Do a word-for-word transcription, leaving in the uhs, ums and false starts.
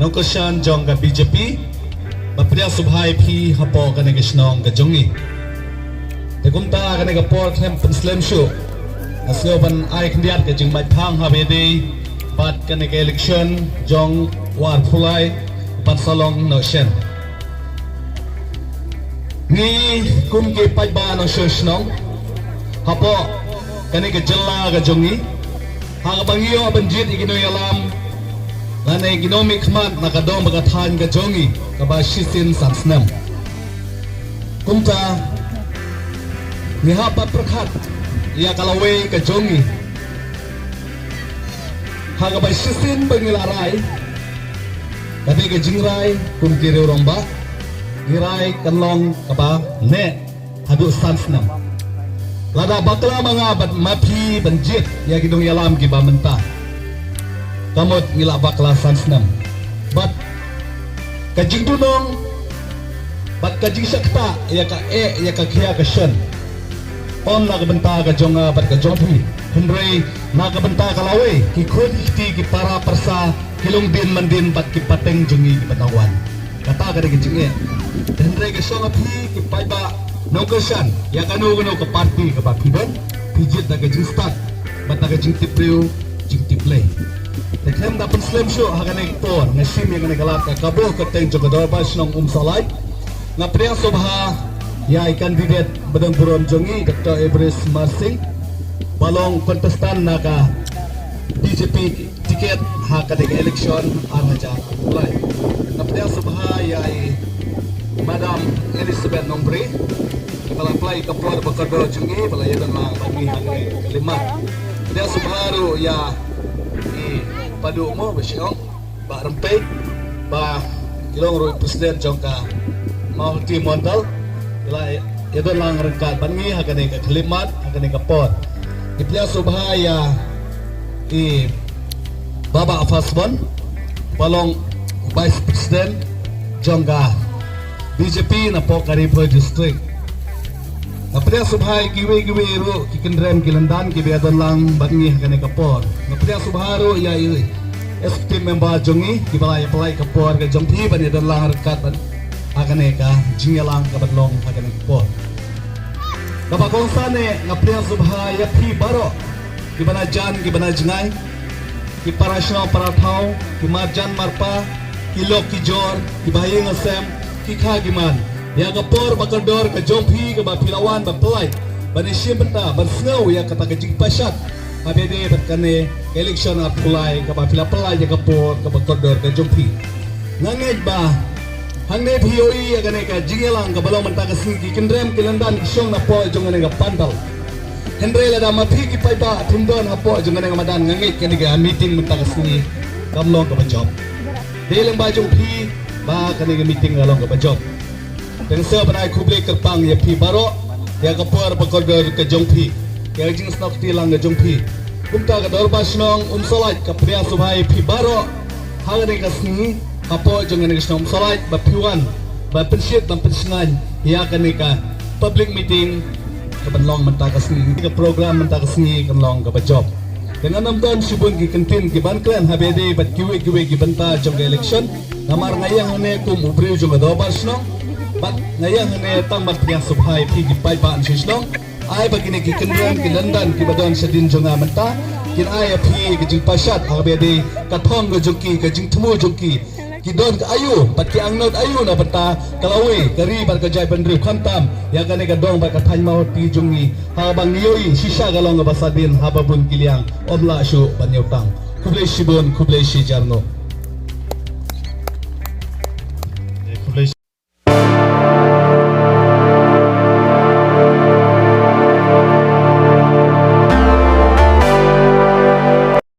nongkyrshan jong ka B J P ba pdiang sngewbha ïa phi hapoh kane ka shnong ka jong ngi. Te kumta kane ka por khlem pynslem shuh, nga sngew ban ai khyndiat ka jingmait phang ha ba ïadei bad kane ka election jong u Arphew Lai u Pansalong Nohshen. Ngi kum ki paidbah nongshong shnong hapoh kane ka jylla ka jong ngi, ha kaba ngi ïoh ban jied ïa ki nongïalam lane ki nongmihkhmat na ka dong bad ka thaiñ ka jong ngi kaba shisien san snem. Kumta ngi hap ban pyrkhat ïa ka lawei ka jong ngi. Ha kaba shisien ba ngi la rai, ka dei ka jingrai kum ki riew rangbah, ngi rai kan long kaba neh haduh san snem. Lada bakla ma nga bad ma phi ban jied ïa ki nongïalam kiba mynta, ka mut ngi la bakla san snem. Bad ka jingdunong bad ka jingshah ktah ïa ka eh ïa ka khia ka shen, ym na ka bynta ka jong nga bad ka jong phi, hynrei na ka bynta ka lawei, ki khun ki kti, ki para parsa, ki longdien mandien bad ki pateng jong ngi kiba nang wan. Kata ka dei ka jingeh. Hynrei ka shong ha phi ki paidbah nongkyrshan ïa kano kano ka party kaba phi don, phi jied da ka jingstad bad da ka jingtip briew jingtip Blei. Te khlem da pynslem shuh, ha kane ka por nga shim ïa kane ka lad ka kabu ka teng jong ka Dorbar Shnong Umsohlait. Nga pdiang sngewbha ïa i candidate ba don burom jong ngi, Doctor Everest Marsing, ba long contestant na ka B J P ticket ha kane ka election ar hajar arphew lai. Nga pdiang sngewbha ïa i Madam Elizabeth Nongbri, ba la pynlait ka por ba kordor jong ngi, ba la ïadon lang bad ngi ha kane ka khyllipmat. Pdiang sngewbha ruh ïa i Padu mo ba shu ong Bah Rympei, ba ki long ruh i president jong ka Mawhati Mondal, ba la ïadon lang ryngkat bad ngi ha kane ka khyllipmat, ha kane ka por. Ngi pdiang sngewbha ïa i Bah Bah Fasbon, ba long vice president jong ka B J P napoh ka Ri Bhoi District. Nga pdiang sngewbha ïa kiwei kiwei ruh ki kynrem ki lyndan kiba ïadon lang bad ngi ha kane ka por. Nga pdiang sngewbha ruh ïa i executive member jong ngi kiba la ïa pynlait ka por ka jong phi ban ïadon lang ryngkat bad ha kane ka jingïalang kaban long ha kane ka por. Kaba kongsan eh, nga pdiang sngewbha ïa phi baroh kiba na jan kiba na jngai, ki para shnong para thaw, ki marjan marpa, ki lok ki jor, kiba ha ïing ha sem, ki kha ki man. Ïa ka por ba kordor ka jong phi kaba phi la wan ban pynlait, ban ïashim bynta, ban sngew ïa kata ka jingpashat ha ba ïadei bad kane ka election arphew lai kaba phi la pynlait ïa ka por kaba kordor ka jong phi. Nga ngeit ba hangne phi ïohi ïa kane ka jingïalang kaba long mynta ka sngi, ki kynrem ki lyndan ki shong napoh jong kane ka pandal. Hynrei lada ma phi ki paidbah phim don hapoh jong kane ka madan, nga ngeit kane ka meeting mynta ka sngi kam long kaba jop. Dei lyngba jong phi ba kane ka meeting ka long kaba jop. Te nga sngewbha ban ai khublei kyrpang ïa phi baroh ïa ka por ba kordor ka jong phi, ïa ka jingsnoh kti lang ka jong phi. Kumta ka Dorbar Shnong Umsohlait ka pdiang sngewbha ïa phi baroh ha kane ka sngi hapoh jong kane ka shnong Umsohlait ba phi wan ban pynshit ban pynshngaiñ ïa kane ka public meeting kaban long mynta ka sngi. Ka program mynta ka sngi kan long kaba jop. Te ngam don shibun ki kyntien kiban kren ha ba ïadei bad kiwei kiwei ki bynta jong ka election. Namar nga ïeng hangne kum u briew jong ka Dorbar Shnong bad nga ïeng hangne tang ban pdiang sngewbha ïa phi ki paidbah nongshong shnong. Ai ba kine ki kynrem ki lyndan kiba don shadien jong nga mynta kin ai ïa phi ka jingpashat ha kaba ïadei ka thong ka jong ki, ka jingthmu jong ki. Ki don ka aïu bad ki angnud aïu na bynta ka lawei, ka ri bad ka jaitbynriew, khamtam ïa kane ka dong bad ka thaiñ Mawhati jong ngi, ha kaba ngi ïohi shisha ka long kaba shadien ha ba bun ki liang, ym lah shuh ban ïoh tang. Khublei shibun, khublei shihajar nguh.